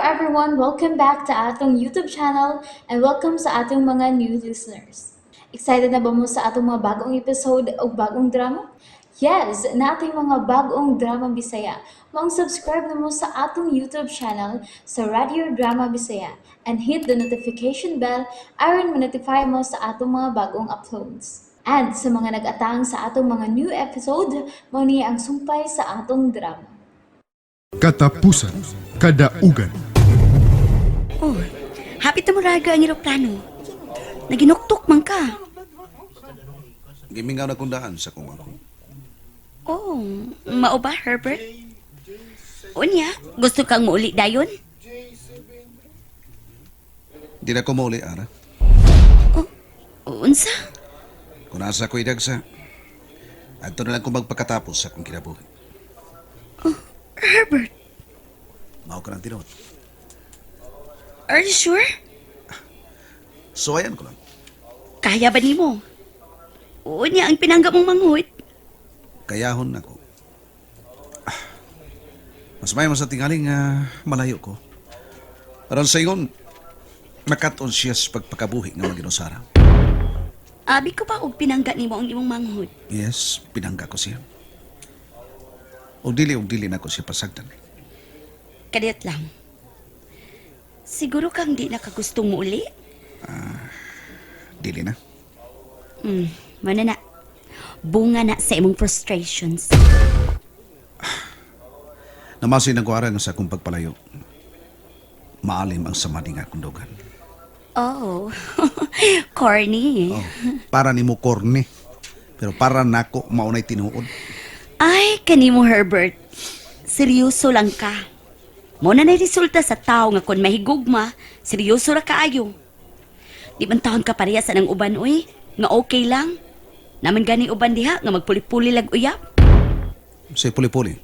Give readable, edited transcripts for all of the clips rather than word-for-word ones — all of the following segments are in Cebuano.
Everyone! Welcome back to atong YouTube channel and welcome sa atong mga new listeners. Excited na ba mo sa atong mga bagong episode o bagong drama? Yes! Naa tay mga bagong drama Bisaya. Maong subscribe na mo sa atong YouTube channel sa Radio Drama Bisaya and hit the notification bell aron ma-notify mo sa atong mga bagong uploads. And sa mga nag-atang sa atong mga new episode, mao ni ang sumpay sa atong drama. Katapusan, Kadaugan. Oh, hapit na molarga ang eroplano. Naginuktok man ka. Gimingaw na kong daan sa kong ako. Oh, mao ba, Herbert? Unya, gusto kang muuli dayon? Di na ko mauli, Ara. Oh, unsa? Kung nasa ko'y dagsa, adto na lang ko magpakatapos sa akong kinabuhi. Herbert, Mao ka ng tinuod. Are you sure? So ayan ko lang. Kaya ba nimo? Unya, ang pinangga mong manghud. Kayahon nako. Mas may mas sa tingaling malayo ko. Aron sa ingon, makat-on siya sa pagpakabuhi nga maginusara. Abi ko pa og pinangga nimo ang imong manghud. Yes, pinangga ko siya. Og dili na ko siya pasagdan. Kadiyot lang. Siguro kang di nakagustong muuli? Dili na. Mana na. Bunga na sa imong frustrations. Namasin ang kuwara nga sa akong pagpalayo. Maalim ang sama nga akong dugan. Oh, corny. Oh, para nimo corny. Pero para nako maunay tinuod. Ay, kanimo, Herbert. Seryoso lang ka. Mao na resulta sa tao nga kon mahigugma, seryoso ra kaayo. Di man taon ka pareha sa nang uban oy, nga okay lang. Naman gani uban diha nga magpuli-puli lag uyab. Say puli-puli.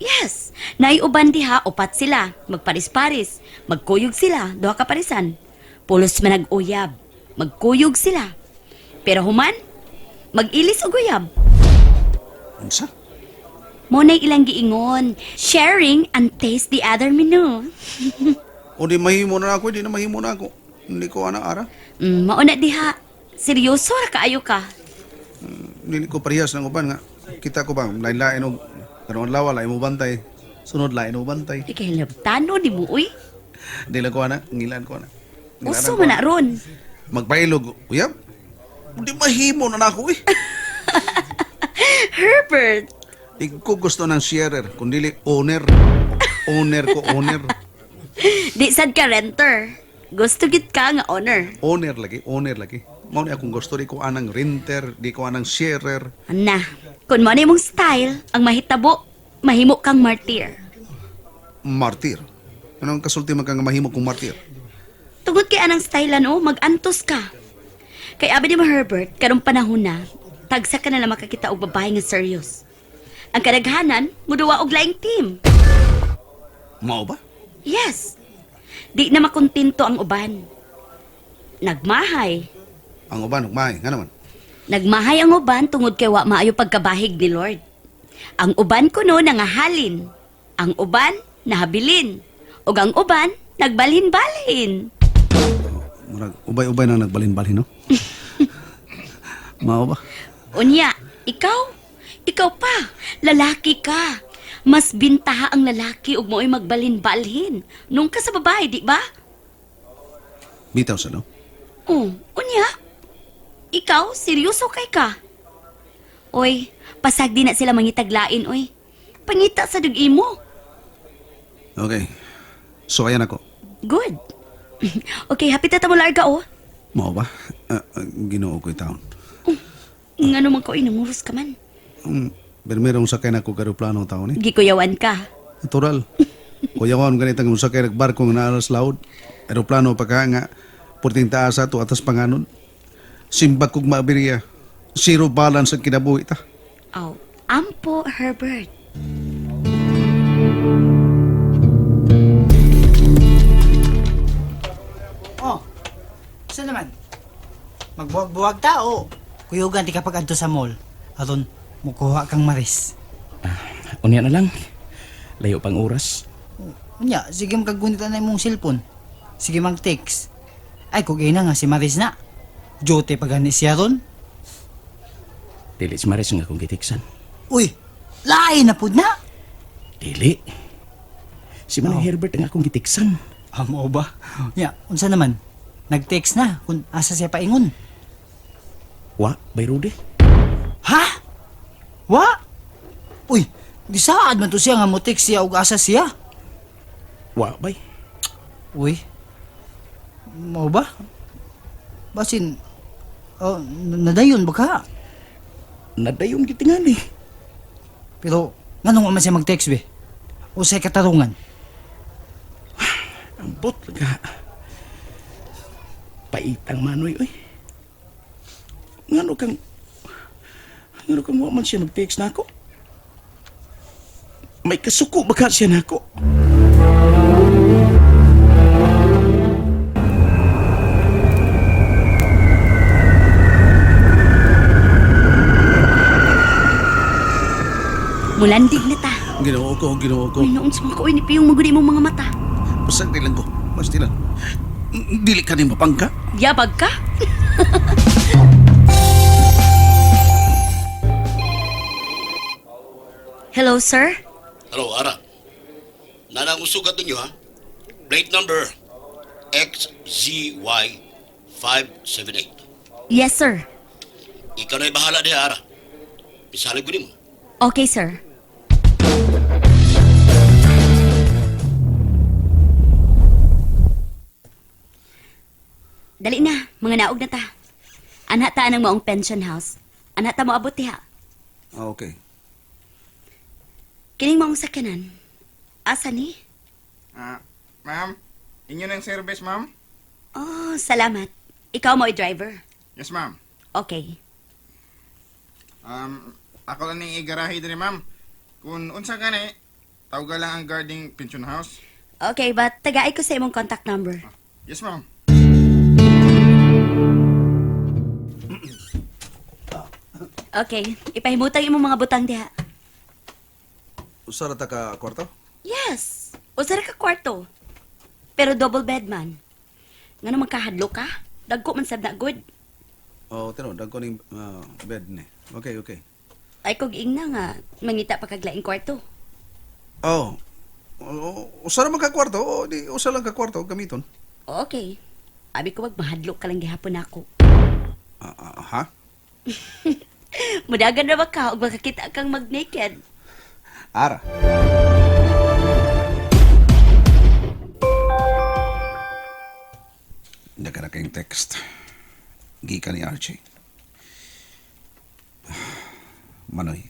Yes, naay uban diha upat sila, magparis-paris, magkuyog sila, duha ka parisan. Pulos man nag-uyab, magkuyog sila. Pero human, mag-ilis og uyab. Unsa? Mo na'y ilang giingon, sharing and taste the other menu. O di mahimo na ako, di na mahimo na ako. Hindi ko ana ara. Mauna diha. Seryoso ra kaayo ka. Dili ko parehas ng uban nga. Kita ko ba lain-lain og karon lawa lain mo bantay. Sunod lain mo bantay. Di kay labtano ni mo uy. Di lang ko ana, ngilan ko ana. Ngilanan Uso ko man na ana. ron. Magpailog uyab. Di mahimo na nako eh. Herbert, Di ko gusto ng sharer, kun dili owner. Owner ko, owner. Di sad ka renter. Gusto gid ka nga owner. Owner lagi, owner lagi. Mao ni akong gusto, di ko anang renter, di ko anang sharer. Ana, kun mo na imong style, ang mahitabo, mahimo kang martyr. Martir. Anong kasulti man ka nga mahimo kong martir? Tungod kay anang style ano, magantos ka. Kay abi ni mo, Herbert, karong panahon na, tagsa ka na lang makakita og babae nga serious. Ang kadaghanan, muduwa og laing team. Mao ba? Yes. Di na makontento ang uban. Nagmahay. Ang uban ugmay, nga naman. Nagmahay ang uban tungod kay wa maayo pagkabahig ni Lord. Ang uban kuno nangahalin. Ang uban nahabilin. Ug ang uban nagbalhin-balhin. Murag ubay-ubay na nagbalhin-balhin, no? Mao ba? Unya, ikaw, ikaw pa, lalaki ka. Mas bintaha ang lalaki ug mo'y magbalhin-balhin. Nung ka sa babae, di ba? Bitaw sa no? Oh, unya. Ikaw, seryoso kay ka. Oy, pasag di na sila mangitaglain, oy. Pangita sa dug imo. Okay. So ayan ako. Good. Okay, hapit na ta mo larga, oh. Mao ba? Ginoo ko'y taon. Ngano man ko, inanguros ka man. Pero merong sakay na ko aeroplano taon eh. Gikuyawan ka. Natural. Kuyawan ganitang sakay nagbarko nga naalas laod. Aeroplano pa ka nga purting taas ato atas panganon. Simbag kog maabiriya. Zero balance ang kinabuhi ta. Aw, ampo, Herbert. Oh, saan naman? Magbuwag-buwag ta o kuyugan ti kapag adto sa mall. Aron mukuha kang maris. Unya na lang. Layo pang oras. Unya, sige magkagunit na imong cellphone. Sige mag-text. Ay, kung ina nga si Maris na. Jote pa gani siya ron. Dili si Maris nga akong gitiksan. Uy, lain na pud na. Dili. Si Manang Herbert ang akong gitiksan. Amo ba? Ya, unsa naman? Nag-text na kung asa siya paingon. Wa, bay Rudy. Ha? Wa? Uy, gisaad man to siya nga mo text siya og asa siya. Wa, bay. Uy. Mao ba? Basin oh, nadayon ba ka? Nadayon gitingali. Pero nganong wa man siya mag-text be? Usay katarungan. Ambot ka. Paitang manoy, oy. Ngano kang... Ngano kang wa man siya mag-text na ako? May kasuko ba ka siya nako? Mulandig na ta. Ginoo ko, Ginoo ko. Uy, noon sa mga kauy ni Piyong magudi mong mga mata. Basta di lang ko. Basta lang. Dili ka ni mapangka. Yabag ka? Hello, sir. Hello, Ara. Nanang sugat ninyo, ha? Plate number XZY578. Yes, sir. Ikaw na'y bahala diha, Ara. Bisalig ko nimo. Okay, sir. Dali na, mga naog na ta. Anha ta ang maong pension house. Anha ta moabot diha. Ah, okay. Kining maong sakyanan. Asa ni? Ah, ma'am, inyo ng service, ma'am? Oh, salamat. Ikaw mo'y driver. Yes, ma'am. Okay. Ako lang ning igarahe diri, ma'am. Kung unsa gani, tawga lang ang guarding pension house. Okay, but tagaay ko sa imong contact number. Yes, ma'am. Okay, ipahimutang imong mga butang diha. Usa ra ta ka kwarto? Yes, usa ra ka kwarto. Pero double bed man. Ngano magkahadlok ka? Dagko man sad na good. Oh, tino, dagko ning bed ni. Okay, okay. Ay kog ingna nga mangita pa kag laing kwarto. Oh. Oh, usa ra man ka kwarto, oh, di usa lang ka kwarto gamiton. Okay. Abi ko wag mahadlok ka lang gihapon ako. Ah, ah, ha? Mudagan ra ba ka og makakita kang mag-naked? Ara. Nagkana kayong text. Gikan ni Archie. Manoy,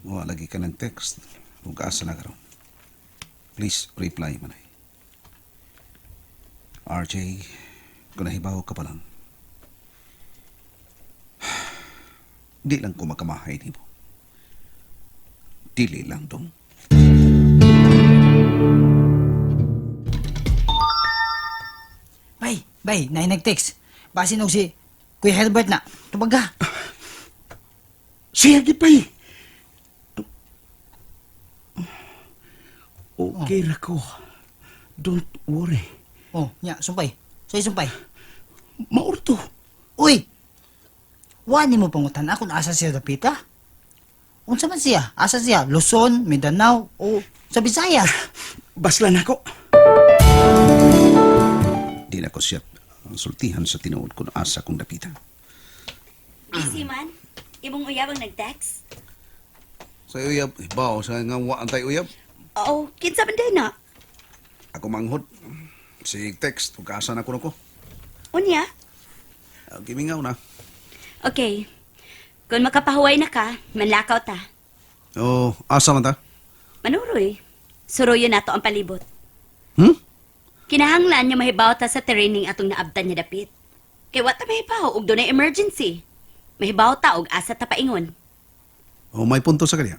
wala lagi ka ng text. Kung kaasa na karon. Please reply, Manoy. RJ, kung nahibaw ka pa lang, di lang ko makamahay nimo. Dili lang dong. Bay, bay, naay nag-text. Basin og si Kuya Herbert na. Tubag ka. Siya gid bay. Okay ra ko. Don't worry. Oh, nya, sumpay. Say sumpay. Maurto. Uy! Wa nimo pangutan ako asa siya dapita? Unsa man siya? Asa siya? Luzon, Mindanao o sa Visayas? Basla na ako. Di na ko siya sultihan sa tinuod kung asa kong dapita. Busy man. Imong uyab ang nag-text? Sa uyab, ibaw, sa nga waan tayo uyab. Oo, kinsa man day na. Ako manghod. Si text, kung kaasa na kuno ko. Unya? Gimingaw na. Okay. Kung makapahuway na ka, manlakaw ta. Oh, asa man ta? Manuroy. Suruyo nato ang palibot. Hmm? Kinahanglan nga mahibaw ta sa terrain atong naabtan nga dapit. Kay wa ta mahibaw og dunay emergency. Mahibaw ta og asa ta paingon. Oh, may punto sa kanya.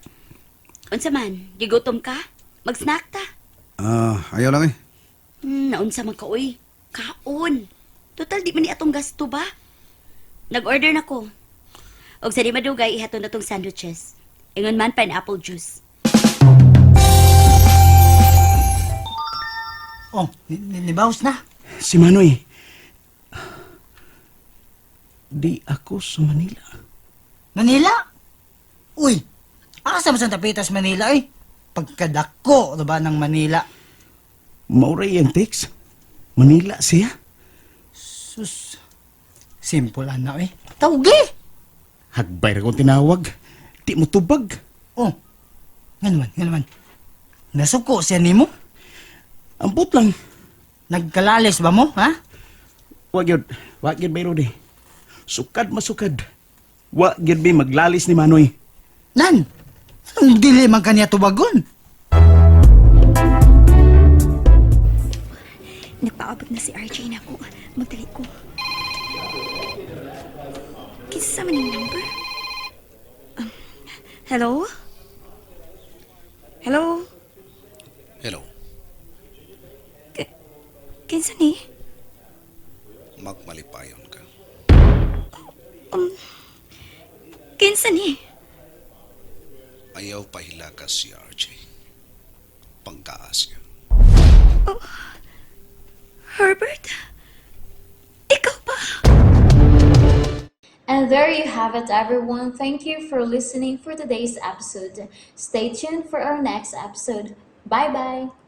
Unsa man, gigutom ka? Mag-snack ta. Ah, ayaw lang eh. Naunsa man ka oy. Kaon. Total di man ni atong gasto ba? Nag-order na ko. Og sa di madugay ihaton na tong sandwiches. Ingon man pineapple juice. Oh, nibawas na. Si Manoy. Di ako sa Manila. Manila? Uy, asa man sa Dapita sa Manila eh? Pagkadako, diba, ng Manila? Mauray ang text. Manila siya. Sus, simple ana eh. Tawgi! Hagbay ra kong tinawag. Di mo tubag. Oh, nga naman, nga naman. Nasuko siya nimo? Ambot lang. Nagkalalis ba mo, ha? Wag yun. Wag yun, Bayro di. Sukad masukad. Wag yun may maglalis ni Manoy. Nan, ang dili man kaniya tubagon. Nagpaabot na si RJ na ako. Magdali ko. Kinsa man yung number? Hello? Hello? Hello. Kinsa ni? Magmalipayon ka. Kinsa ni? Ayaw pahilaka si RJ. Pangkaas niya. Herbert? Ikaw ba? And there you have it, everyone. Thank you for listening for today's episode. Stay tuned for our next episode. Bye bye.